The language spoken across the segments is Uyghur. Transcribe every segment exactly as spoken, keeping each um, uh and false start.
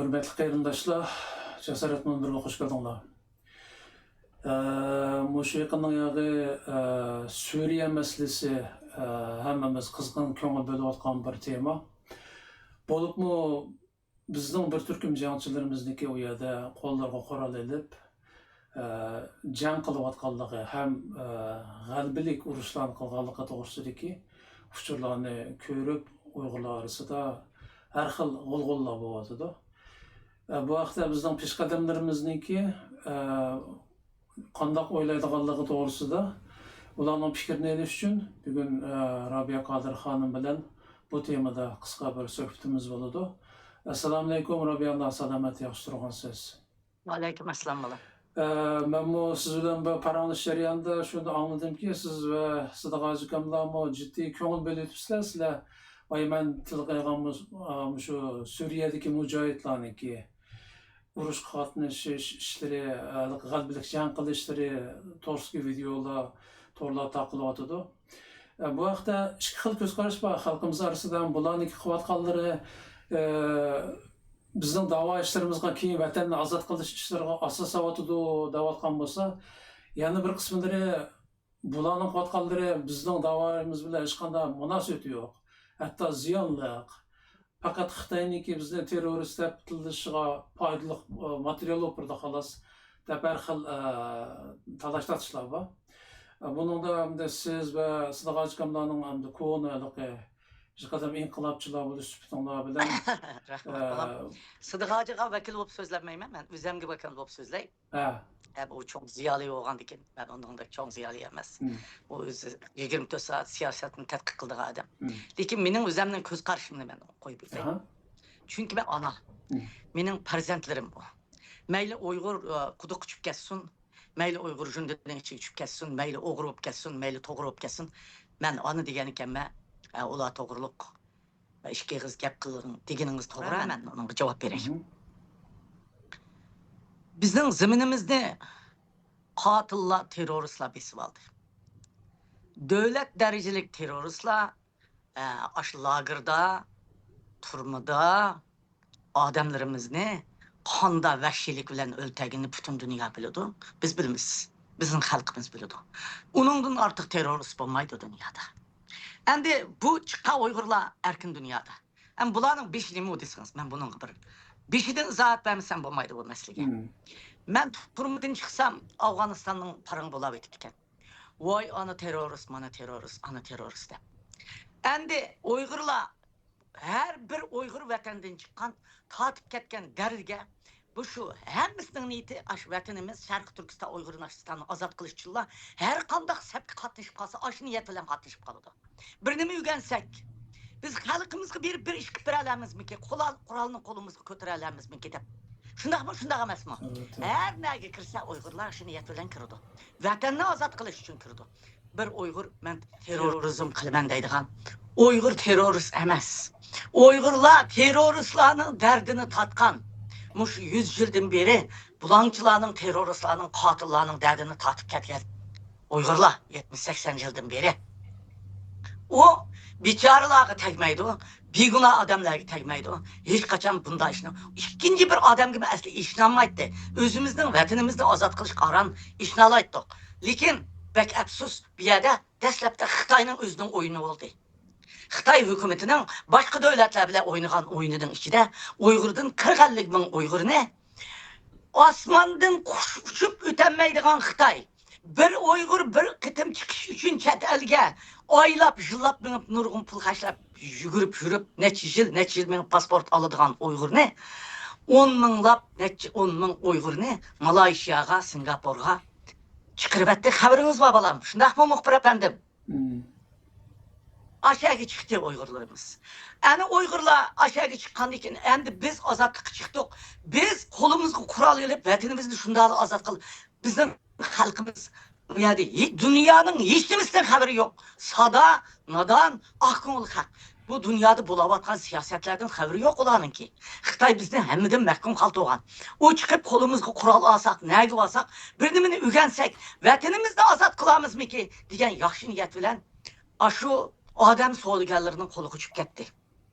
ھۆرمەتلىك قېرىنداشلار، جاسارەت مۇنبىرىگە خوش كەلدىڭلار. ئە، مۇشۇ يېقىندىن ياغى، ئە، سۈرىيە مەسىلىسى، ئە، ھەممىمىز قىزغىن كۆڭۈل بۆلۈۋاتقان بىر تېما. بولۇپمۇ بىزنىڭ بىر تۈركۈم جەڭچىلىرىمىزنىڭكى ئۇ يەردە قوللىرىغا قورال ئېلىپ، ئە، جەڭ قىلىۋاتقانلىقى ھەم، ئە، غەلىبىلىك ئۇرۇشلارنى قىلغانلىقى توغرىسىدىكى ئۇچۇرلارنى كۆرۈپ، ئۇيغۇرلار ئارىسىدا ھەر خىل غۇلغۇلىلار بولۇۋاتىدۇ. ئە، بۇ ھەقتە بىزنىڭ پېشقەدەملىرىمىزنىڭكى، ئە، قانداق ئويلايدىغانلىقى توغرىسىدا ئۇلارنىڭ پىكرىنى ئېلىش ئۈچۈن بۈگۈن، ئە، رابىيە قادىر خانىم بىلەن بۇ تېمىدا قىسقا بىر سۆھبىتىمىز بولىدۇ. ئەسسالامۇئەلەيكۇم، رابىيە ئانا، سالامەت، ياخشى تۇرغانسىز؟ ۋەئەلەيكۇم ئەسسالام، بالام. ئە، مەنمۇ سىز بىلەن بىر پاراڭلىشىش جەريانىدا شۇنى ئاڭلىدىمكى، سىز ۋە سىدىق ھاجى ئاكاملارمۇ جىددىي كۆڭۈل بۆلۈۋېتىپسىلەر. سىلەر، ئاي، مەن تىلغا ئالغان مۇ-، ئا، مۇشۇ سۈرىيەدىكى مۇجاھىدلارنىڭكى ئۇرۇشقا قاتنىشىش ئىشلىرى، ھېلىقى غەلىبىلىك جەڭ قىلىشلىرى توغرىسىدىكى ۋىدېئولار تورلاردا تارقىلىۋاتىدۇ. ئە، بۇ ھەقتە ئىككى خىل كۆز قاراش بار خەلقىمىز ئارىسىدا. بۇلارنىڭكى قىلىۋاتقانلىرى، ئە، بىزنىڭ داۋا ئىشلىرىمىزغا، كېيىن ۋەتەننى ئازاد قىلىش ئىشلىرىغا ئاساس سالىۋاتىدۇ دەۋاتقان بولسا، يەنە بىر قىسىملىرى بۇلارنىڭ قىلىۋاتقانلىرى بىزنىڭ داۋايىمىز بىلەن ھېچقانداق مۇناسىۋىتى يوق، ھەتتا زىيانلىق، پەقەت خىتاينىڭكى بىزنى تېررورىست دەپ تىللىشىغا پايدىلىق، ئە، ماتېرىيال بولۇپ تۇرىدۇ، خالاس، دەپ ھەر خىل، ئە، تالاش-تارتىشلار بار. ئە، بۇنىڭدا ئەمدى سىز ۋە سىدىق ھاجى ئاكاملارنىڭ ئەمدى كونا ھېلىقى بىر قەدەم ئىنقىلابچىلار بولۇش سۈپىتىڭلار بىلەن، رەھمەت، ئە، بالام. سىدىق ھاجىغا ۋەكىل بولۇپ سۆزلەمەيمەن، مەن ئۆزەمگە ۋەكىل بولۇپ سۆزلەي. ھە. ھەم ئۇ چوڭ زىيالىي بولغاندىكىن، مەن ئۇنىڭدەك چوڭ زىيالىي ئەمەس. مم. ئۇ ئۆزى يىگىرمە تۆت سائەت سىياسەتنى تەتقىق قىلىدىغان ئادەم. مم. لېكىن مېنىڭ ئۆزەمنىڭ كۆز قارىشىمنى مەن قويۇپ ئۆتەي. ئاھا. چۈنكى مەن ئانا. مم. مېنىڭ پەرزەنتلىرىم بۇ. مەيلى ئۇيغۇر، ئە، قۇدۇققا چۈشۈپ كەتسۇن، مەيلى ئۇيغۇر ژۇندىنىڭ ئىچىگە چۈشۈپ كەتسۇن، مەيلى ئوغرى بولۇپ كەتسۇن، مەيلى توغرا بولۇپ كەتسۇن. مەن ئانا دېگەن ئىكەنمەن، ئە، ئۇلار توغرىلىق ئىككى ئېغىز گەپ قىلىڭ دېگىنىڭىز توغرا، مەن ئۇنىڭغا جاۋاب بېرەي. مم. بىزنىڭ زېمىنىمىزنى قاتىللار، تېررورىستلار بېسىۋالدى. دۆلەت دەرىجىلىك تېررورىستلار، ئە، ئاشۇ لاگېردا، تۈرمىدە ئادەملىرىمىزنى قاندا ۋەھشىيلىك بىلەن ئۆلتۈرگىنىنى پۈتۈن دۇنيا بىلىدۇ. بىز بىلىمىز. بىزنىڭ خەلقىمىز بىلىدۇ. ئۇنىڭدىن ئارتۇق تېررورىست بولمايدۇ دۇنيادا. ئەمدى بۇ چىققان ئۇيغۇرلار ئەركىن دۇنيادا. ئەمما بۇلارنىڭ بېشى نېمە دېسىڭىز، مەن بۇنىڭغا بىر بېشىدىن ئىزاھات بەرمىسەم بولمايدۇ بۇ مەسىلىگە. مم. مەن تۈرمىدىن چىقسام، ئافغانىستاننىڭ پارىڭى بولاۋېتىپتىكەن. ۋاي، ئانا تېررورىست، مانا تېررورىست، ئانا تېررورىست دەپ. ئەمدى ئۇيغۇرلار، ھەر بىر ئۇيغۇر ۋەتەندىن چىققان، تارتىپ كەتكەن دەردىگە، بۇ شۇ ھەممىسىنىڭ نىيىتى ئاشۇ ۋەتىنىمىز، شەرقىي تۈركىستان، ئۇيغۇرنىڭ ئاشۇ ئازاد قىلىش ئۈچۈنلا ھەر قانداق سەپكە قاتنىشىپ قالسا، ئاشۇ نىيەت بىلەن قاتنىشىپ قالىدۇ. بىر نېمە ئۆگەنسەك، بىز خەلقىمىزغا بېرىپ بىر ئىش قىلىپ بېرەلەممىزمىكى؟ قورال، قورالنى قولىمىزغا كۆتۈرەلەممىزمىكى دەپ. شۇنداقمۇ، شۇنداق ئەمەسمۇ؟ ئەلۋەتتە. ھەر نەگە كىرسە ئۇيغۇرلار شۇ نىيەت بىلەن كىرىدۇ. ۋەتەننى ئازاد قىلىش ئۈچۈن كىرىدۇ. بىر ئۇيغۇر مەن تېررورىزم قىلىمەن دەيدىغان ئۇيغۇر تېررورىست ئەمەس. ئۇيغۇرلار تېررورىستلارنىڭ دەردىنى تارتقان، مۇشۇ يۈز يىلدىن بېرى بۇلاڭچىلارنىڭ، تېررورىستلارنىڭ، قاتىللارنىڭ دەردىنى تارتىپ كەلگەن ئۇيغۇرلار يەتمىش سەكسەن يىلدىن بېرى. ئۇ بىچارىلارغا تەگمەيدۇ، بىگۇناھ ئادەملەرگە تەگمەيدۇ. ھېچقاچان بۇنداق ئىشنى ئىككىنچى بىر ئادەمگىمۇ ئەسلى ئىشىنالمايتتى. ئۆزىمىزنىڭ ۋەتىنىمىزنى ئازاد قىلىشقا ئاران ئىشىنالايتتۇق. لېكىن بەك ئەپسۇس، بۇ يەردە دەسلەپتە خىتاينىڭ ئۆزىنىڭ ئويۇنى بولدى. خىتاي ھۆكۈمىتىنىڭ باشقا دۆلەتلەر بىلەن ئوينىغان ئويۇنىنىڭ ئىچىدە ئۇيغۇردىن قىرىق ئەللىك مىڭ ئۇيغۇرنى ئاسماندىن قۇش ئۇچۇپ ئۆتەلمەيدىغان خىتاي، بىر ئۇيغۇر بىر قېتىم چىقىش ئۈچۈن چەت ئەلگە ئايلاپ، يىللاپ مېڭىپ، نۇرغۇن پۇل خەجلەپ، يۈگۈرۈپ يۈرۈپ، نەچچە يىل، نەچچە يىل مېڭىپ پاسپورت ئالىدىغان ئۇيغۇرنى، ئون مىڭلاپ، نەچچە ئون مىڭ ئۇيغۇرنى مالايشىياغا، سىنگاپورغا چىقىرىۋەتتى. خەۋىرىڭىز بار، بالام. شۇنداقمۇ، مۇخبىر ئەپەندىم؟ مم. ئاشەگە چىقتى ئۇيغۇرلىرىمىز. ئەنە ئۇيغۇرلار ئاشەگە چىققاندىن كېيىن، ئەمدى بىز ئازادلىققا چىقتۇق. بىز قولىمىزغا قورال ئېلىپ، ۋەتىنىمىزنى شۇنداقلا ئازاد قىل-، بىزنىڭ خەلقىمىز بۇ يەردە ھېچ، دۇنيانىڭ ھېچ نېمىسىدىن خەۋىرى يوق. سادا، نادان، ئاق كۆڭۈل خەق. بۇ دۇنيادا بولاۋاتقان سىياسەتلەردىن خەۋىرى يوق ئۇلارنىڭكى. خىتاي بىزنى ھەممىدىن مەھكۇم قالدۇرغان. ئۇ چىقىپ قولىمىزغا قورال ئالساق، نەگە بارساق، بىر نېمىنى ئۆگەنسەك، ۋەتىنىمىزنى ئازاد قىلامىزمىكى دېگەن ياخشى نىيەت بىلەن ئاشۇ ئادەم سودىگەرلىرىنىڭ قولىغا چۈشۈپ كەتتى.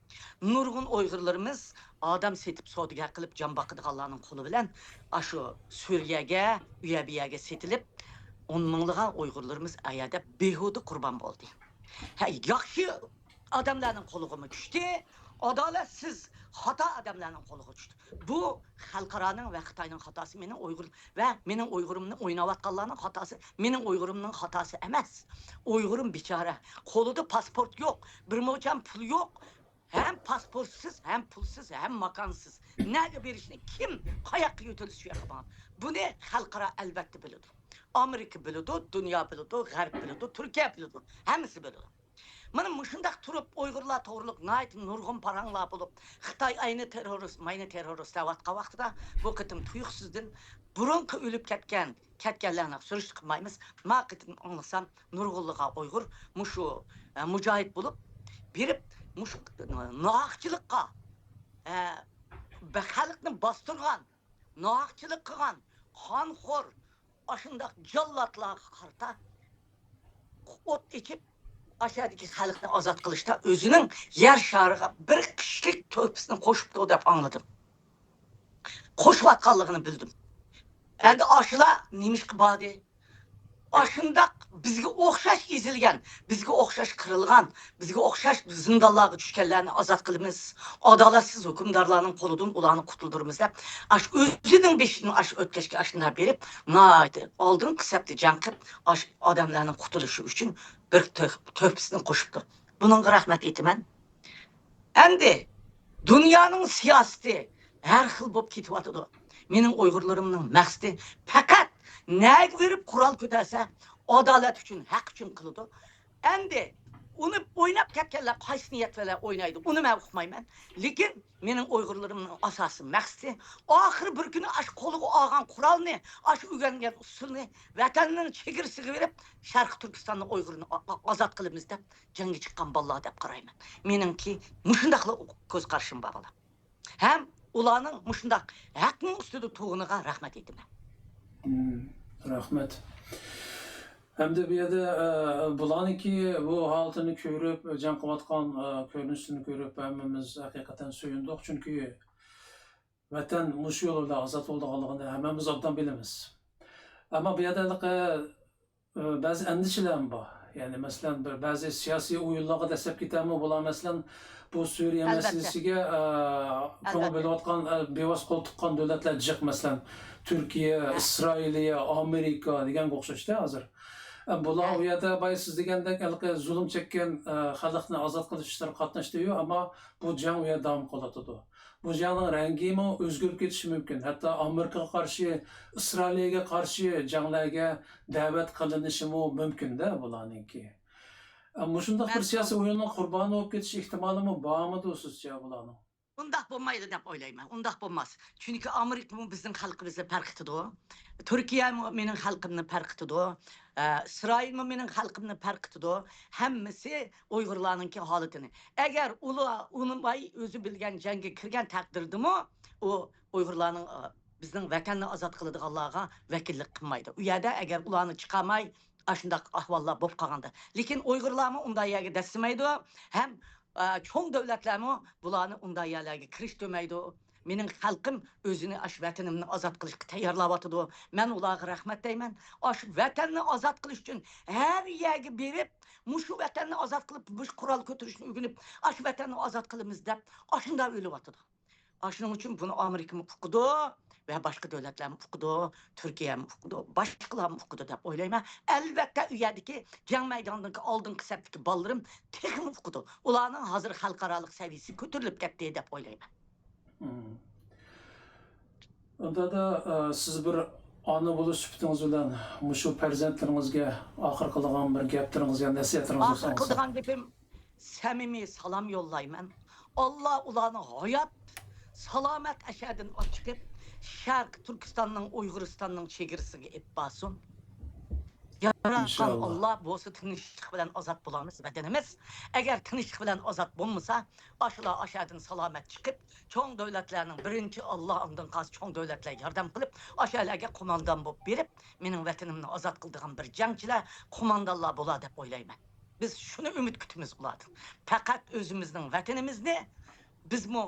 نۇرغۇن ئۇيغۇرلىرىمىز ئادەم سېتىپ سودىگەر قىلىپ جان باقىدىغانلارنىڭ قولى بىلەن ئاشۇ سۈرىيەگە، ئۇيەر بۇ يەرگە سېتىلىپ، ئون مىڭلىغان ئۇيغۇرلىرىمىز ئەيەردە بىھۇدە قۇربان بولدى. ھە، ياخشى ئادەملەرنىڭ قولىغىمۇ چۈشتى، ئادالەتسىز، خاتا ئادەملەرنىڭ قولىغا چۈشتى. بۇ خەلقئارانىڭ ۋە خىتاينىڭ خاتاسى، مېنىڭ ئۇيغۇر ۋە مېنىڭ ئۇيغۇرۇمنى ئويناۋاتقانلارنىڭ خاتاسى، مېنىڭ ئۇيغۇرۇمنىڭ خاتاسى ئەمەس. ئۇيغۇرۇم بىچارە، قولىدا پاسپورت يوق، بىر موچەم پۇل يوق، ھەم پاسپورتسىز، ھەم پۇلسىز، ھەم ماكانسىز. نەگە بېرىشنى، كىم قاياققا يۆتىلىسە شۇ ياققا بارغان. بۇنى خەلقئارا ئەلۋەتتە بىلىدۇ. ئامېرىكا بىلىدۇ، دۇنيا بىلىدۇ، غەرب بىلىدۇ، تۈركىيە بىلىدۇ، ھەممىسى بىلىدۇ. مانا مۇشۇنداق تۇرۇپ ئۇيغۇرلار توغرۇلۇق ناھايىتى نۇرغۇن پاراڭلار بولۇپ، خىتاي ئەينى تېررورىست، ماينى تېررورىست دەۋاتقان ۋاقتىدا، بۇ قېتىم تۇيۇقسىزدىن بۇرۇنقى ئۆلۈپ كەتكەن، كەتكەنلەرنى سۈرۈشتە قىلمايمىز. ما قېتىم ئاڭلىسام، نۇرغۇنلىغان ئۇيغۇر مۇشۇ، ئە، مۇجاھىد بولۇپ بېرىپ، مۇشۇ ناھەقچىلىققا، ئە، بە-، خەلقنى باستۇرغان، ناھەقچىلىق قىلغان، قانخور، ئاشۇنداق جاللاتلارغا قارىتا ئوت ئېچىپ، ئاشۇ يەردىكى خەلقنى ئازاد قىلىشتا ئۆزىنىڭ يەر شارىغا بىر كىشىلىك تۆھپىسىنى قوشۇپتۇ دەپ ئاڭلىدىم. قوشۇۋاتقانلىقىنى بىلدىم. ئەمدى ئاشۇلار نېمىشقا باردى؟ ئاشۇنداق بىزگە ئوخشاش ئېزىلگەن، بىزگە ئوخشاش قىرىلغان، بىزگە ئوخشاش زىندانلارغا چۈشكەنلەرنى ئازاد قىلىمىز. ئادالەتسىز ھۆكۈمدارلارنىڭ قولىدىن ئۇلارنى قۇتۇلدۇرىمىز دەپ، ئاشۇ ئۆزىنىڭ بېشىدىن ئاشۇ ئۆتكەچكە ئاشۇنداق بېرىپ، ناھايىتى ئالدىنقى سەپتە جەڭ قىلىپ، ئاشۇ ئادەملەرنىڭ قۇتۇلۇشى ئۈچۈن بىر تۆھ-، تۆھپىسىنى قوشۇپتۇ. بۇنىڭغا رەھمەت ئېيتىمەن. ئەمدى دۇنيانىڭ سىياسىتى ھەر خىل بولۇپ كېتىۋاتىدۇ. مېنىڭ ئۇيغۇرلىرىمنىڭ مەقسىتى پەقەت نەگە بېرىپ قورال كۆتەرسە، ئادالەت ئۈچۈن، ھەق ئۈچۈن قىلىدۇ. ئەمدى ئۇنى ئويناپ كەتكەنلەر قايسى نىيەت بىلەن ئوينايدۇ، ئۇنى مەن ئۇقمايمەن. لېكىن مېنىڭ ئۇيغۇرلىرىمنىڭ ئاساسىي مەقسىتى، ئاخىرى بىر كۈنى ئاشۇ قولىغا ئالغان قورالنى، ئاشۇ ئۆگەنگەن ئۇسۇلنى ۋەتەننىڭ چېگرىسىغا بېرىپ، شەرقىي تۈركىستاننىڭ ئۇيغۇرىنى ئا-، ئا-، ئازاد قىلىمىز دەپ جەڭگە چىققان بالىلار دەپ قارايمەن. مېنىڭكى مۇشۇنداقلا كۆز قارىشىم بار، بالام. ھەم ئۇلارنىڭ مۇشۇنداق ھەقنىڭ ئۈستىدە تۇرغىنىغا رەھمەت ئېيتىمەن. مم، رەھمەت. ھەمدە بۇ يەردە، ئە، بۇلارنىڭكى بۇ ھالىتىنى كۆرۈپ، جەڭ قىلىۋاتقان، ئە، كۆرۈنۈشىنى كۆرۈپ، ھەممىمىز ھەقىقەتەن سۆيۈندۇق. چۈنكى ۋەتەن مۇشۇ يول بىلەن ئازاد بولىدىغانلىقىنى ھەممىمىز ئوبدان بىلىمىز. ئەمما بۇ يەردە ھېلىقى، ئە، بەزى ئەندىشىلەرمۇ بار. يەنى، مەسىلەن، بىر بەزى سىياسىي ئويۇنلارغا دەسسەپ كېتەرمۇ بۇلار؟ مەسىلەن، بۇ سۈرىيە ئەلۋەتتە. مەسىلىسىگە، ئە، كۆڭۈل ئەلۋەتتە. بۆلۈۋاتقان، ئە، بىۋاسىتە قول تۇتقان دۆلەتلەر جىق. مەسىلەن، تۈركىيە، ھە. ئىسرائىلىيە، ئامېرىكا دېگەنگە ئوخشاشتا ھازىر. ئە، بۇلار ھە. ئۇ يەردە بايا سىز دېگەندەك ھېلىقى زۇلۇم چەككەن، ئە، خەلقنى ئازاد قىلىش ئىشلىرىغا قاتناشتى-يۇ، ئەمما بۇ جەڭ ئۇ يەردە داۋام قىلىۋاتىدۇ. بۇ جەڭنىڭ رەڭگىمۇ ئۆزگىرىپ كېتىشى مۇمكىن. ھەتتا ئامېرىكىغا قارشى، ئىسرائىلىيەگە قارشى جەڭلەرگە دەۋەت قىلىنىشىمۇ مۇمكىن-دە بۇلارنىڭكى. ئە، مۇشۇنداق بىر مەن سىياسىي ئويۇننىڭ قۇربانى بولۇپ كېتىش ئېھتىمالىمۇ بارمىدۇ سىزچە بۇلارنىڭ؟ ئۇنداق بولمايدۇ دەپ ئويلايمەن. ئۇنداق بولماس. چۈنكى ئامېرىكىمۇ بىزنىڭ خەلقىمىزنى پەرقىتىدۇ. تۈركىيەمۇ مېنىڭ خەلقىمنى پەرقىتىدۇ. ئە، ئىسرائىلمۇ مېنىڭ خەلقىمنى پەرقىتىدۇ. ھەممىسى ئۇيغۇرلارنىڭكى ھالىتىنى. ئەگەر ئۇلار ئۇنىماي ئۆزى بىلگەن جەڭگە كىرگەن تەقدىردىمۇ، ئۇ ئۇيغۇرلارنىڭ، ئە، بىزنىڭ ۋەتەننى ئازاد قىلىدىغانلارغا ۋەكىللىك قىلمايدۇ. ئۇ يەردە ئەگەر ئۇلارنى چىقارماي، ئاشۇنداق ئەھۋاللار بولۇپ قالغاندا. لېكىن ئۇيغۇرلارمۇ ئۇنداق يەرگە دەسسىمەيدۇ. ھەم، ئە، چوڭ دۆلەتلەرمۇ بۇلارنى ئۇنداق يەرلەرگە كىرىشتۈرمەيدۇ. مېنىڭ خەلقىم ئۆزىنى ئاشۇ ۋەتىنىمنى ئازاد قىلىشقا تەييارلاۋاتىدۇ. مەن ئۇلارغا رەھمەت دەيمەن. ئاشۇ ۋەتەننى ئازاد قىلىش ئۈچۈن ھەر يەرگە بېرىپ، مۇشۇ ۋەتەننى ئازاد قىلىپ، مۇشۇ قورال كۆتۈرۈشنى ئۆگىنىپ، ئاشۇ ۋەتەننى ئازاد قىلىمىز دەپ، ئاشۇنداق ئۆلۈۋاتىدۇ. ئاشۇنىڭ ئۈچۈن بۇنى ئامېرىكىمۇ ئۇقىدۇ ۋە باشقا دۆلەتلەرمۇ ئۇقىدۇ، تۈركىيەمۇ ئۇقىدۇ، باشقىلارمۇ ئۇقىدۇ دەپ ئويلايمەن. ئەلۋەتتە، ئۇ يەردىكى جەڭ مەيدانىدىكى ئالدىنقى سەپتىكى بالىلىرىم تېخىمۇ ئۇقىدۇ. ئۇلارنىڭ ھازىر خەلقئارالىق سەۋىيەسى كۆتۈرۈلۈپ كەتتى دەپ ئويلايمەن. مم. ئۇندا دا، ئە، سىز بىر ئانا بولۇش سۈپىتىڭىز بىلەن مۇشۇ پەرزەنتلىرىڭىزگە ئاخىر قىلىدىغان بىر گەپلىرىڭىز يا نەسىھەتلىرىڭىز بولسا ئاخىر قىلىدىغان گېپىم، سەمىمىي سالام يوللايمەن. ئاللا ئۇلارنى ھايات، سالامەت ئەشەدىن ئاچىقىپ، شەرقىي تۈركىستاننىڭ، ئۇيغۇرىستاننىڭ چېگرىسىگە ئېلىپ بارسۇن. ياراتقان ئىنشاللا. ئاللا بولسا تىنچلىق بىلەن ئازاد بولارمىز ۋەتىنىمىز. ئەگەر تىنچلىق بىلەن ئازاد بولمىسا، ئاشۇلار ئاشەدىن سالامەت چىقىپ، چوڭ دۆلەتلەرنىڭ بىرىنچى ئاللا، ئاندىن قالسا چوڭ دۆلەتلەر ياردەم قىلىپ، ئاشۇلارغا قوماندان بولۇپ بېرىپ، مېنىڭ ۋەتىنىمنى ئازاد قىلىدىغان بىر جەڭچىلەر، قوماندانلار بولار دەپ ئويلايمەن. بىز شۇنى ئۈمىد كۈتىمىز ئۇلاردىن. پەقەت ئۆزىمىزنىڭ ۋەتىنىمىزنى بىزمۇ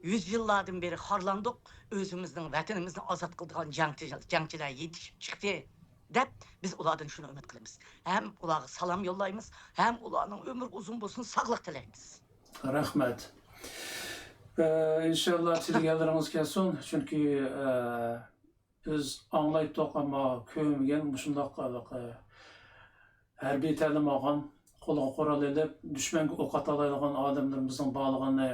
يۈز يىللاردىن بېرى خارلاندۇق، ئۆزىمىزنىڭ ۋەتىنىمىزنى ئازاد قىلىدىغان جەڭچى-، جەڭچىلەر يېتىشىپ چىقتى، دەپ بىز ئۇلاردىن شۇنى ئۈمىد قىلىمىز. ھەم ئۇلارغا سالام يوللايمىز، ھەم ئۇلارنىڭ ئۆمرى ئۇزۇن بولسۇن، ساغلىق تىلەيمىز. رەھمەت. ئە، ئىنشاللا تىلىگەنلىرىڭىز كەلسۇن، چۈنكى، ئە، بىز ئاڭلايتتۇق، ئەمما كۆرمىگەن مۇشۇنداق، ئە، ھەربىي تەلىم ئالغان، قولىغا قورال ئېلىپ، دۈشمەنگە ئوق ئاتالايدىغان ئادەملىرىمىزنىڭ بارلىقىنى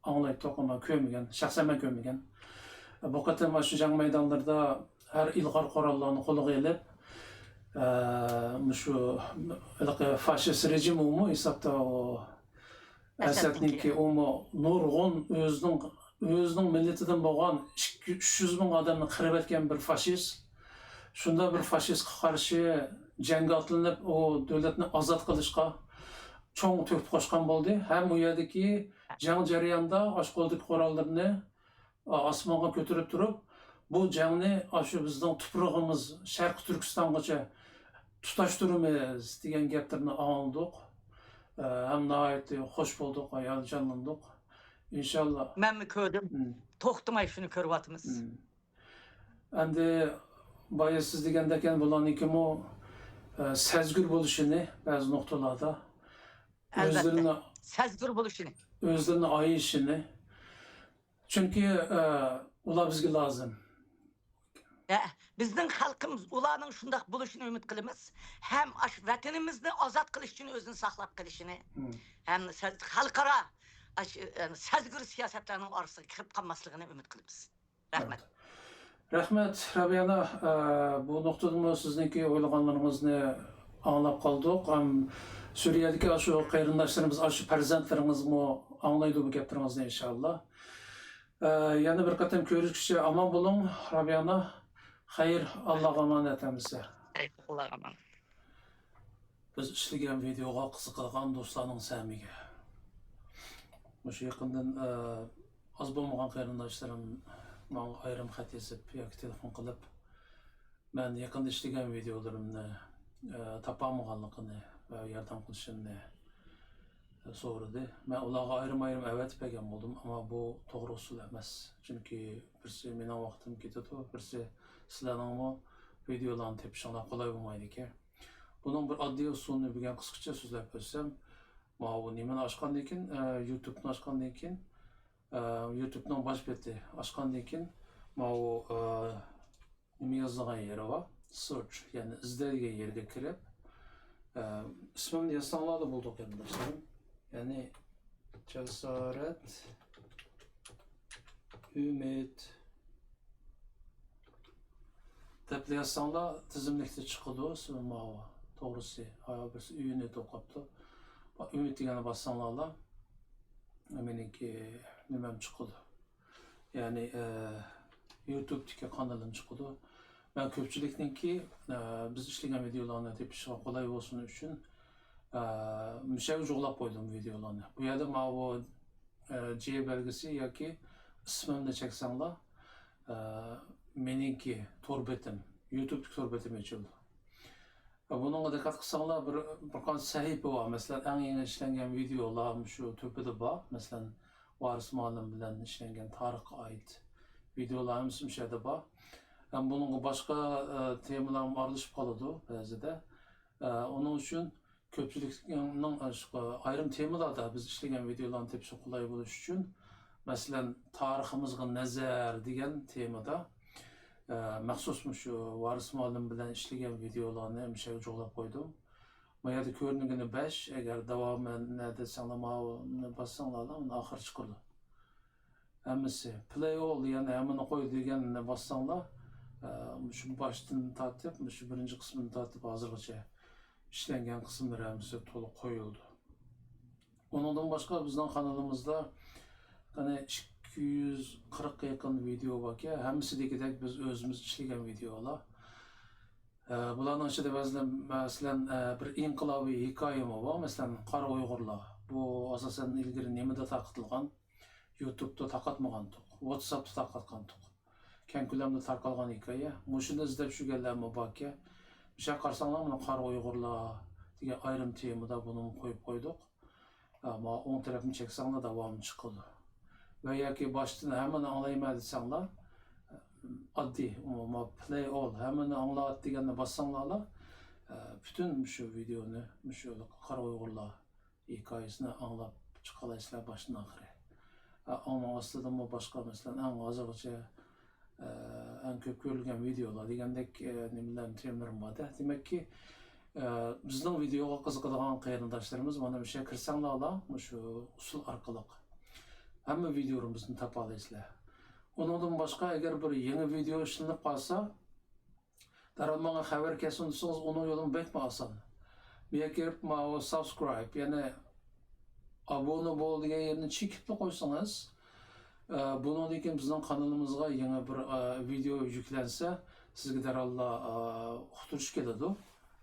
ئاڭلايتتۇق، ئەمما كۆرمىگەن، شەخسەن مەن كۆرمىگەن. بۇ قېتىم مۇشۇ جەڭ مەيدانلىرىدا ھەر ئىلغار قوراللارنى قولىغا ئېلىپ، ئە، مۇشۇ ھېلىقى فاشىست رېجىم ئۇمۇ ھېسابتا ئۇ ئەسەدنىڭكى. ئەسەدنىڭكى ئۇمۇ نۇرغۇن ئۆزىنىڭ، ئۆزىنىڭ مىللىتىدىن بولغان ئىككى، ئۈچ يۈز مىڭ ئادەمنى قىرىۋەتكەن بىر فاشىست. شۇنداق بىر فاشىستقا قارشى جەڭگە ئاتلىنىپ، ئۇ دۆلەتنى ئازاد قىلىشقا چوڭ تۆھپە قوشقان بولدى. ھەم ئۇ يەردىكى جەڭ جەريانىدا ئاشۇ قولىدىكى قوراللىرىنى ئاسمانغا كۆتۈرۈپ تۇرۇپ، بۇ جەڭنى ئاشۇ بىزنىڭ تۇپرىقىمىز شەرقىي تۈركىستانغىچە تۇتاشتۇرىمىز دېگەن گەپلىرىنى ئاڭلىدۇق. ئە، ھەم ناھايىتى خوش بولدۇق، ھاياجانلاندۇق. ئىنشاللا. مەنمۇ كۆردۈم. مم. توختىماي شۇنى كۆرۈۋاتىمىز. مم. ئەمدى بايا سىز دېگەندەك، يەنە بۇلارنىڭكىمۇ، ئە، سەزگۈر بولۇشىنى بەزى نۇقتىلاردا ئەلۋەتتە. ئۆزلىرىنى، سەزگۈر بولۇشىنى. ئۆزلىرىنى ئايىشىنى. چۈنكى، ئە، ئۇلار بىزگە لازىم. ھە، بىزنىڭ خەلقىمىز ئۇلارنىڭ شۇنداق بولۇشىنى ئۈمىد قىلىمىز. ھەم ئاشۇ ۋەتىنىمىزنى ئازاد قىلىش ئۈچۈن ئۆزىنى ساقلاپ قېلىشىنى، مم. ھەم سە-، خەلقئارا ئاشۇ، ئە، سەزگۈر سىياسەتلەرنىڭ ئارىسىغا كىرىپ قالماسلىقىنى ئۈمىد قىلىمىز. رەھمەت. رەھمەت، رابىيە ئانا. ئە، بۇ نۇقتىدىمۇ سىزنىڭكى ئويلىغانلىرىڭىزنى ئاڭلاپ قالدۇق. ھەم سۈرىيەدىكى ئاشۇ قېرىنداشلىرىمىز، ئاشۇ پەرزەنتلىرىڭىزمۇ ئاڭلايدۇ بۇ گەپلىرىڭىزنى ئىنشاللا. ئە، يەنە بىر قېتىم كۆرۈشكىچە ئامان بولۇڭ، رابىيە ئانا. خەير، ئاللاغا ئامانەت ھەممىسى. خەير، ئاللاغا ئامانەت. بىز ئىشلىگەن ۋىدېئوغا قىزىقىدىغان دوستلارنىڭ سەمىگە. مۇشۇ يېقىندىن، ئە، ئاز بولمىغان قېرىنداشلىرىم ماڭا ئايرىم خەت يېزىپ ياكى تېلېفون قىلىپ، مەن يېقىندا ئىشلىگەن ۋىدېئولىرىمنى، ئە، تاپالمىغانلىقىنى ۋە ياردەم قىلىشىمنى سورىدى. مەن ئۇلارغا ئايرىم-ئايرىم ئەۋەتىپ بەرگەن بولدۇم، ئەمما بۇ توغرا ئۇسۇل ئەمەس. چۈنكى بىرسى مېنىڭ ۋاقتىم كېتىدۇ، بىرسى سىلەرنىڭمۇ ۋىدېئولارنى تېپىشىڭلار قولاي بولمايدىكەن. بۇنىڭ بىر ئاددىي ئۇسۇلىنى بۈگۈن قىسقىچە سۆزلەپ ئۆتسەم، ماۋۇ نېمىنى ئاچقاندىن كېيىن، ئە، يۇتۇبنى ئاچقاندىن كېيىن، ئە، يۇتۇبنىڭ باش بېتى ئاچقاندىن كېيىن، ماۋۇ، ئە، نېمە يازىدىغان يېرى بار، سېرچ، يەنى ئىزدەيدىغان يەرگە كىرىپ، ئە، ئىسمىمنى يازساڭلارلا بولىدۇ، قېرىنداشلىرىم. يەنى جاسارەت ئۈمىد دەپلا يازساڭلار تىزىملىكتە چىقىدۇ، ماۋۇ توغرىسى. ھا، بىرسى ئۈنى توقاپتۇ. ئۈمىد دېگەننى باسساڭلارلا مېنىڭكى نېمەم چىقىدۇ. يەنى، ئە، يۇتۇبتىكى قانىلىم چىقىدۇ. مەن كۆپچىلىكنىڭكى، ئە، بىز ئىشلىگەن ۋىدېئولارنى تېپىشىغا قولاي بولسۇن ئۈچۈن، ئە، مۇشۇ يەرگە جۇغلاپ قويدۇم ۋىدېئولارنى. بۇ يەردە ماۋۇ، ئە، جې بەلگىسى ياكى ئىسمىمنى چەكسەڭلار، ئە، مېنىڭكى تور بېتىم، يۇتۇبتىكى تور بېتىم ئېچىلىدۇ. بۇنىڭغا دىققەت قىلساڭلار، بىر، بىر قانچە سەھىپە بار. مەسىلەن، ئەڭ يېڭى ئىشلەنگەن ۋىدېئولار مۇشۇ تۆپىدە بار. مەسىلەن، ۋارىس مۇئەللىم بىلەن ئىشلەنگەن تارىخقا ئائىت ۋىدېئولار ھەممىسى مۇشۇ يەردە بار. ھەم بۇنىڭغا باشقا، ئە، تېمىلارمۇ ئارىلىشىپ قالىدۇ بەزىدە. ئە، ئۇنىڭ ئۈچۈن كۆپچىلىكنىڭ، ئە، شۇ ئايرىم تېمىلاردا بىز ئىشلىگەن ۋىدېئولارنى تېپىشقا قولاي بولۇش ئۈچۈن، مەسىلەن، تارىخىمىزغا نەزەر دېگەن تېمىدا، ئە، مەخسۇس مۇشۇ ۋارىس مۇئەللىم بىلەن ئىشلىگەن ۋىدېئولارنى مۇشۇ يەرگە جۇغلاپ قويدۇم. ما يەردە كۆرۈنگىنى بەش، ئەگەر داۋامى نەدە دېسەڭلار، ماۋۇنى باسساڭلارلا، ئۇنى ئاخىرى چىقىدۇ. ھەممىسى. پلەي ئول، يەنى ھەممىنى قوي دېگەننى باسساڭلار، ئە، مۇشۇ باشتىن تارتىپ، مۇشۇ بىرىنچى قىسمىدىن تارتىپ ھازىرغىچە ئىشلەنگەن قىسىملىرى ھەممىسى تولۇق قويۇلدى. ئۇنىڭدىن باشقا بىزنىڭ قانىلىمىزدا قېنى ئىككى يۈز قىرىققا يېقىن ۋىدېئو باركەن، ھەممىسى دېگۈدەك بىز ئۆزىمىز ئىشلىگەن ۋىدېئولار. ئە، بۇلارنىڭ ئىچىدە بەزىلەر، مەسىلەن، ئە، بىر ئىنقىلابىي ھېكايىمۇ بار، مەسىلەن، قارا ئۇيغۇرلار. بۇ ئاساسەن ئىلگىرى نېمىدە تارقىتىلغان؟ يۇتۇبتا تارقاتمىغانتۇق، ۋاتساپتا تارقاتقانتۇق. كەڭ كۆلەمدە تارقالغان ھېكايە. مۇشۇنى ئىزدەپ يۈرگەنلەرمۇ باركەن. مۇشۇ يەرگە قارىساڭلار، مانا قارا ئۇيغۇرلار دېگەن ئايرىم تېمىدا بۇنىمۇ قويۇپ قويدۇق. ئە، مانا ئوڭ تەرەپنى چەكسەڭلار داۋامى چىقىدۇ. ۋە ياكى باشتىن ھەممىنى ئاڭلايمەن دېسەڭلار، ئاددىي، ئومۇمەن، پلەي ئول، ھەممىنى ئاڭلات دېگەننى باسساڭلارلا، ئە، پۈتۈن مۇشۇ ۋىدېئونى مۇشۇ قارا ئۇيغۇرلار ھېكايىسىنى ئاڭلاپ چىقالايسىلەر باشتىن ئاخىرى. ئە، ئۇنىڭ ئاستىدىمۇ باشقا، مەسىلەن، ئەڭ ھازىرغىچە، ئە، ئەڭ كۆپ كۆرۈلگەن ۋىدېئولار دېگەندەك، ئە، نېمىلەر، تېمىلىرىم بار-دە. دېمەككى، ئە، بىزنىڭ ۋىدېئوغا قىزىقىدىغان قېرىنداشلىرىمىز مانا مۇشۇ يەرگە كىرسەڭلارلا، مۇشۇ ئۇسۇل ئارقىلىق ھەممە ۋىدېئولىرىمىزنى تاپالايسىلەر. ئۇنىڭدىن باشقا، ئەگەر بىر يېڭى ۋىدېئو ئىشلىنىپ قالسا، دەرھال ماڭا خەۋەر كەلسۇن دېسىڭىز، ئۇنىڭ يولىمۇ بەكمۇ ئاسان. بۇ يەرگە كىرىپ، ماۋۇ سابسكرايب، يەنى ئابۇنە بول دېگەن يەرنى چېكىپلا قويسىڭىز، ئە، بۇنىڭدىن كېيىن بىزنىڭ قانىلىمىزغا يېڭى بىر، ئە، ۋىدېئو يۈكلەنسە، سىزگە دەرھاللا، ئە، ئۇقتۇرۇش كېلىدۇ.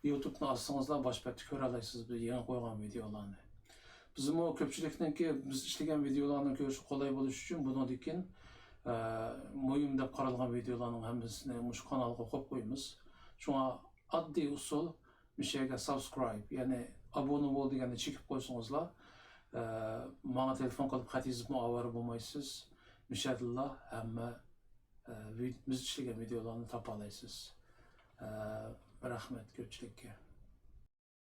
يۇتۇبنى ئاچسىڭىزلا باش بەتتە كۆرەلەيسىز بىز يېڭى قويغان ۋىدېئولارنى. بىزمۇ كۆپچىلىكنىڭكى بىز ئىشلىگەن ۋىدېئولارنى كۆرۈشى قولاي بولۇشى ئۈچۈن بۇنىڭدىن كېيىن، ئە، مۇھىم دەپ قارالغان ۋىدېئولارنىڭ ھەممىسىنى مۇشۇ قانالغا قويۇپ قويىمىز. شۇڭا ئاددىي ئۇسۇل، مۇشۇ يەرگە سابسكرايب، يەنى ئابۇنە بول دېگەننى چېكىپ قويسىڭىزلا، ئە، ماڭا تېلېفون قىلىپ خەت يېزىپمۇ ئاۋارە بولمايسىز. مۇشۇ يەردىلا ھەممە، ئە، ۋىد-، بىز ئىشلىگەن ۋىدېئولارنى تاپالايسىز. ئە، رەھمەت كۆپچىلىككە.